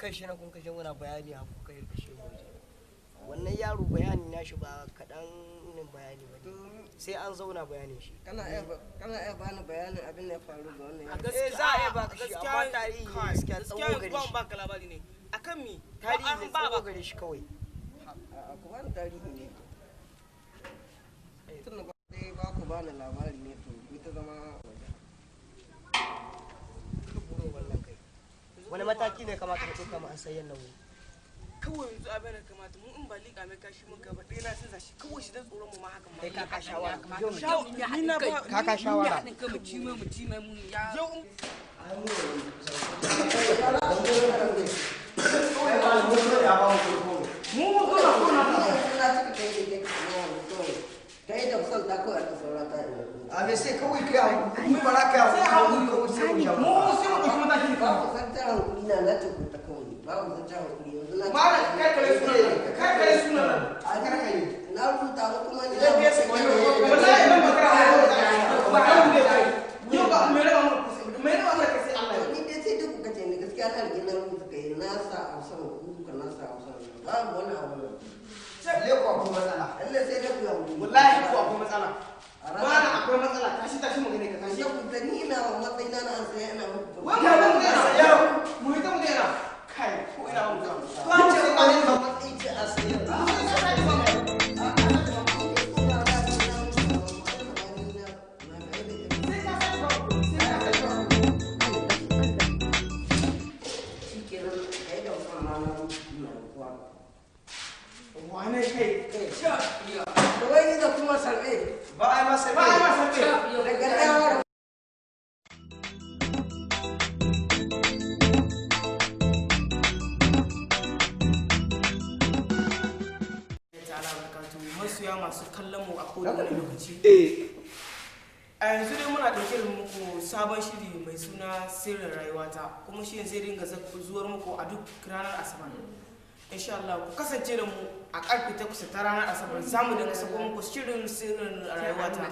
Kan shi na kun kashe muna bayani a kuka yi kashe waje. Wannan yaro bayani nashi ba kaɗan ne bayani ba ne. Sai an zauna bayanin shi. Kana iya bani bayanin abin da ya faru ga wannan yaro? Eh, za a iya baka shi, amma tarihi ne gaskiya tsawo gare shi. Ban baka labari ne akan mi? Tarihi ne tsawo gare shi kawai. A'a, ku bani tarihi ne. Tunda ba dai ba ku bani labari ne, to ku ta zama waje. Ka buro wannan kai. Wani mataki ne kamata ka ɗauka ma an sayan nan wuri? Kawai yanzu abin da kamata mu in ba liƙa mai kashi muka ba, ɗaya na sun zashi kawai shi dan tsoron mu ma haka ma. Kai ka ka shawara. Ni na ba Ka ka shawara. Haɗin kai mu ci mai, mu ci mai mu ya. Yau Mu mun zo na na cika kai da kai kuma wani kawai. Kai da son ta kawai aka saura ta ina. A me sai kawai kai hankuri ba za ka yi hankuri kawai sai mu sha. Mu sai mu ɗauki mataki ne. Babu zancen hankuri na na ce ku ta kawai. Babu zancen hankuri yanzu na ce. Malam, kai kare sunan nan, kai kare sunan nan. A kar ka yi. Na rubuta ba kuma ni. Idan kai su wallahi nan magana ba ba ne kai. Yau ba mai raba mu, mai raba mu kai sai Allah ya. Ni dai sai duk kuka ce ni gaskiya na rige na rubuta kai na sa a sama ku duka na sa a sama. Babu wani abu nan. Lalle ko akwai matsala. Lalle sai dai ku yi hankuri. Wallahi ko akwai matsala. A ranar- Malam, akwai matsala, tashi tashi mu gane ka tashi. Yau da ni ina matsayina na an sai ina muku. Wai mu mu gane yau mu yi ta mu gane kai ko ina mu ga. To an ce ba ne ba matsayi ce a sayan. Wane kai? Ba a yi masa. Ba ai masa kai. Ta'ala barakatuhu, masoya masu kallon mu a kowane lokaci. A yanzu dai muna ɗauke da muku sabon shiri mai suna Sirrin Rayuwata, kuma shirin zai dinga zuwar muku a duk ranar Asabar. Insha Allah ku kasance da mu a karfe 8 ta ranar Asabar, za mu dinga sako muku shirin Sirrin Rayuwata.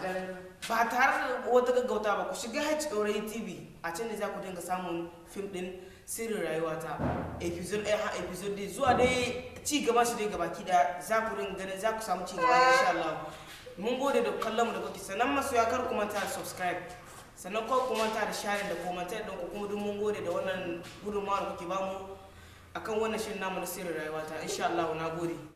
Ba tare da wata gaggauta ba, ku shiga H Ɗorayi TV, a can ne za ku dinga samun fim ɗin Sirrin Rayuwata. Episode ɗaya har episode dai zuwa dai ci gaba shi dai gabaki ɗaya za ku dinga ganin za ku samu ci gaba insha Allah. Mun gode da kallon mu da kuke, sannan masoya kar ku manta da subscribe, sannan kar ku manta da sharing da comment ɗin ku, kuma duk mun gode da wannan gudunmawa da kuke bamu akan wannan shirin namu na Sirrin Rayuwata insha Allah. Na gode.